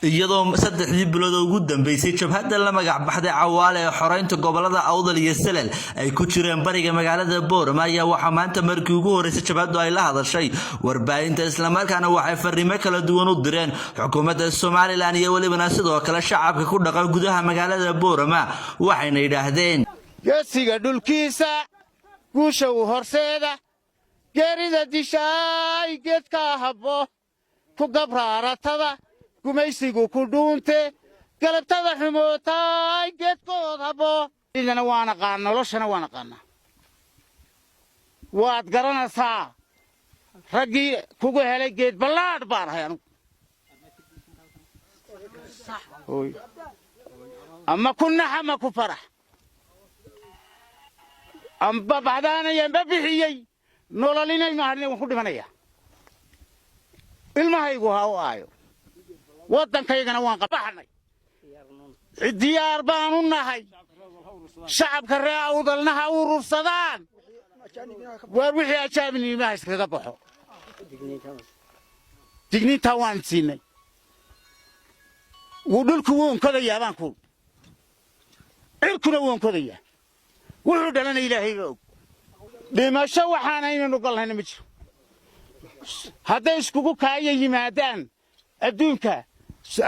Iyadoo 3dii bilood oo ugu dambeysay jabhadda la magac baxday Cawaale ee xoreynta gobolada Awdal iyo Selel ay ku jireen bariga magaalada Boorama, ayaa waxaa maanta markii ugu horreysay jabhaddu ay la hadashay warbaahinta, islamarkaana waxay fariimo kala duwan u direen xukuumadda Somaliland iyo welibana sidoo kale shacabka ku dhaqan gudaha magaalada Boorama. Waxayna yidhaahdeen: Geesiga dhulkiisa guusha u horseeda, geerida dishaay geedkaa habbo ku gabraaratada, gumaysigu ku dhuunte, galabtada xumootaay geedkood habbo. Idana waa naqaan, noloshana waa naqaanaa. Waad garanaysaa raggii kugu helay. Geed ballaadh baan ahay anugu, ama ku nax ama ku farax, amba baxdaanayamba bixiyey. Nolol inaynu ahnay waan ku dhimanaya. Ilmahaygu ha u aayo, waddankaygana waan qabaxnay, diyaar baanu nahay. Shacabka ree Awdalna ha urursadaan. Waar wixii ajaabiniimaha iskaga baxo, digniintaa waan siinay. Wuu dhulku wuu onkodayaa baan ku, cirkuna wuu onkodayaa. Wuxuu dhalana Ilaahayba og. Dhimasho waxaana inaynu galnayna ma jiro. Hadday iskugu kaaya yimaadaan adduunka,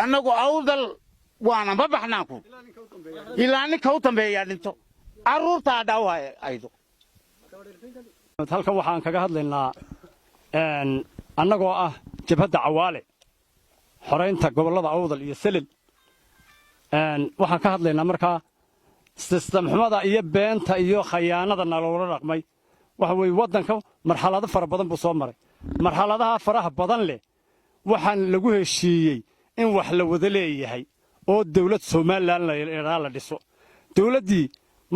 annagu Awdal waana ma baxnaan ku, ilaa ninka u dambeeyaa dhinto, carruurtaa dhaaw aydo. Halkan waxaan kaga hadlaynaa, annagoo ah jabhadda Cawaale xoraynta gobollada Awdal iyo Selel, waxaan ka hadlaynaa markaa system xumada iyo beenta iyo khayaanada naloola dhaqmay. Waxa weeye, waddanka marxalado fara badan buu soo maray. Marxaladaha faraha badan leh waxaan lagu heshiiyey in wax la wada leeyahay oo dawlad Somaliland la la dhiso. Dawladdii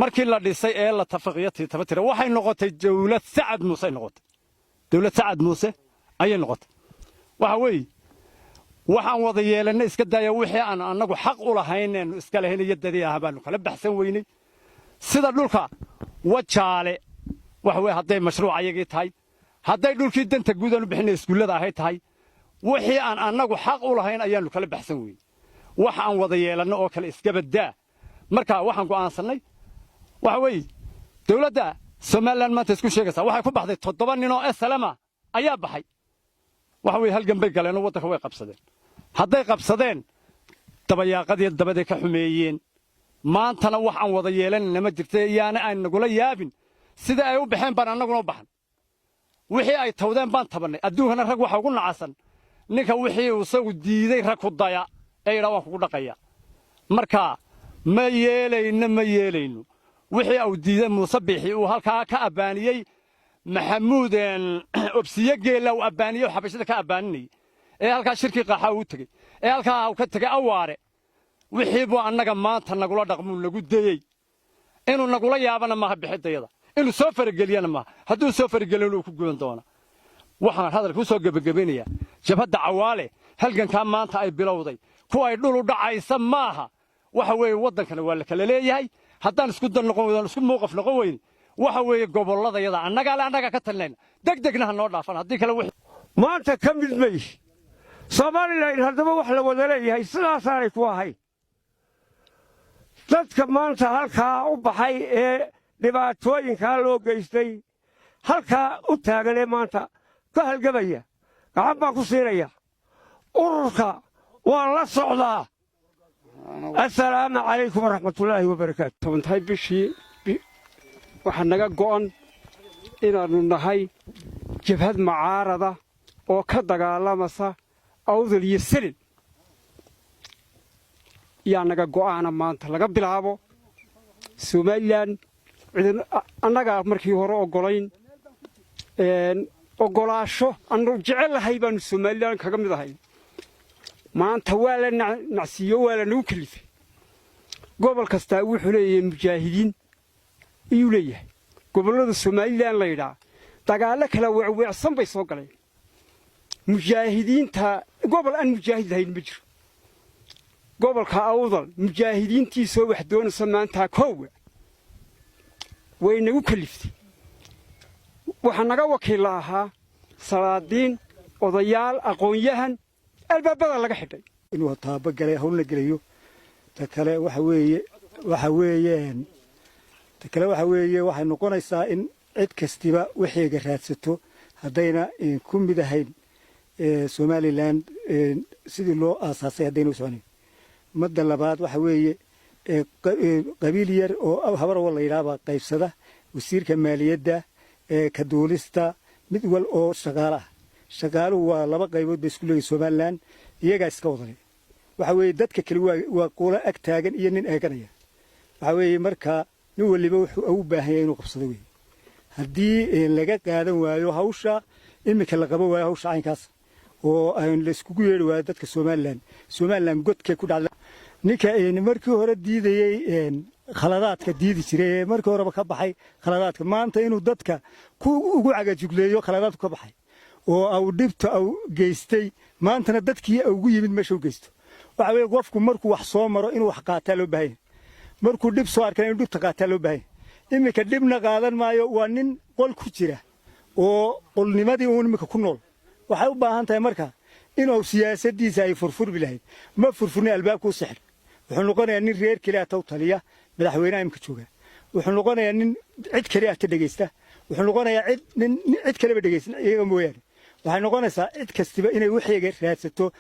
markii la dhisay ee la tafaqiyatii tabatira, waxay noqotay dawlad Sacad Muuse ay noqotay. Dawlad Sacad Muuse ayay noqotay. Waxa weeye, waxaan wada yeelannay iska daaya, wixii aan annagu xaq u lahayn eenu iska lahayn iyo dadii ah baanu kala baxsan weynay, sida dhulka Wajaale. Waxa weeye, hadday mashruuc ayagii tahay, hadday dhulkii danta guud aanu bixinay iskuullada ahayd tahay, wixii aan annagu xaq u lahayn ayaannu kala baxsan weynay. Wax aan wada yeelanno oo kale iska baddaa. Marka waxaan go'aansannay waxa weeye, dawladda Somaliland maanta isku sheegaysaa waxay ku baxday 7 nin oo SLM ayaa baxay. Waxa weeye, halgan bay galeen oo waddanka way qabsadeen. Hadday qabsadeen, dabayaaqadii dabaday ka xumeeyeen. Maantana wax aan wada yeelanayna ma jirta. Iyaana aan nagula yaabin. Sida ay u baxeen baan annaguna u baxan. Wixii ay tawdeen baan tabannay. Adduunkana rag waxa ugu nacasan ninka wixii uu isagu diiday rag ku daya ee yidhaa waan kugu dhaqaya. Marka ma yeelayno, ma yeelayno wixii uu diiday Muuse Biixi, uu halkaa ka abbaaniyey Maxamuud Obsiye Geella, uu abbaaniyey oo xabashada ka abbaaninayey, ee halkaa shirkii Qaaxa uu tegey, ee halkaa uu ka tegey Awaare. Wixii buu annaga maanta nagula dhaqmuu nagu dayey. Inuu nagula yaabana maaha bixidayada, inuu soo farageliyana maaha. Hadduu soo farageliyana, uu ku guban doona. Waxaan hadalka u soo gebagabaynayaa, jabhadda Cawaale halgankaa maanta ay bilowday kuwa ay dhul u dhacaysa maaha. Waxa weeye, waddankana waa la kala leeyahay. Haddaan isku dan noqon weyno, isku mowqaf noqon weyne, waxa weeye, gobolladayada annagaa le, annagaa ka talinayna. Deg degna ha noo dhaafan, haddii kale. Maanta ka mid may Somaliland. Haddaba wax la wada leeyahay sidaasaanay ku ahayn. Dadka maanta halkaa u baxay ee dhibaatooyinkaa loo geystay halkaa u taagan ee maanta ka halgamaya, gacan baan ku siinaya. Ururka waan la socdaa. Assalaamu calaykum waraxmatullaahi wabarakaatu. Tobantahay bishii waxaa naga go'an inaannu nahay jabhad mucaarada oo ka dagaalamasa Awdal iyo Selel. Yaa naga go'aana maanta laga bilaabo Somaliland annagaa markii hore oggolayn. Oggolaasho annu jecellahay baannu Somaliland kaga mid ahay. Maanta waa la nacsiiyo, waa la nagu kelifay. Gobol kastaa wuxuu leeyahay mujaahidiin ayuu leeyahay. Gobollada Somaliland layidhaa dagaallo kala weecweecsan bay soo galeen. Mujaahidiinta gobol aan mujaahid lahayn ma jiro. Gobolka Awdal mujaahidiintiisoo wax doonaysa maantaa koowa way nagu kaliftay. Waxaa naga wakiilla ahaa salaadiin, odayaal, aqoon-yahan. Albaabada laga xidhay. Inuu taabo galay, hawlna gelayo. Ta kale waxa weeye ta kale waxa weeye waxay noqonaysaa in cid kastiba waxeega raadsato, haddayna ku mid ahayn Somaliland sidii loo aasaasay, haddayna u soconayn. Madda labaad waxa weeye qabiil yar oo Habar Awal la yidhaahbaa qaybsada wasiirka maaliyadda, ka duulista, mid wal oo shaqaale ah. Shaqaaluhu waa laba qaybood bay isku leeyihin Somaliland, iyagaa iska wadale. Waxa weeye dadka kale waa qulo ag taagan iyo nin eeganaya. Waxa weeye marka nin waliba wuxuu u baahan yahay inuu qabsado weeye. Haddii laga qaadan waayo hawsha iminka la qaban waayo, hawsha caynkaas oo layskugu yeedhi waayo dadka Somaliland, Somaliland godkay ku dhacda. Ninka markii hore diidayey khaladaadka diidi jiray ee markii horeba ka baxay khaladaadka, maanta inuu dadka ku ugu cagajugleeyo khaladaadku ka baxay oo au dhibta au geystay, maantana dadkii ugu yimid meesha u geysto. Waxa weeye qofku markuu wax soo maro inuu wax qaataa loo baahan yahay, markuu dhib soo arkana inuu dhibta qaataa loo baahan yahay. Iminka dhibna qaadan maayo, waa nin qol ku jira oo qolnimadii uun iminka ku nool. Waxay u baahan tahay marka inuu siyaasadiisa ay furfurmi lahayd. Ma furfurni, albaabku u sixir. Wuxuu noqonayaa nin reer keliya taw taliya. Madaxweynaha imika jooga wuxuu noqonayaa nin cid keliya ta dhegaysta. Wuxuu noqonayaa cid nin cid kaleba dhegaysan iyaga mooyaane. Waxay noqonaysaa cid kastiba inay waxeega raadsato.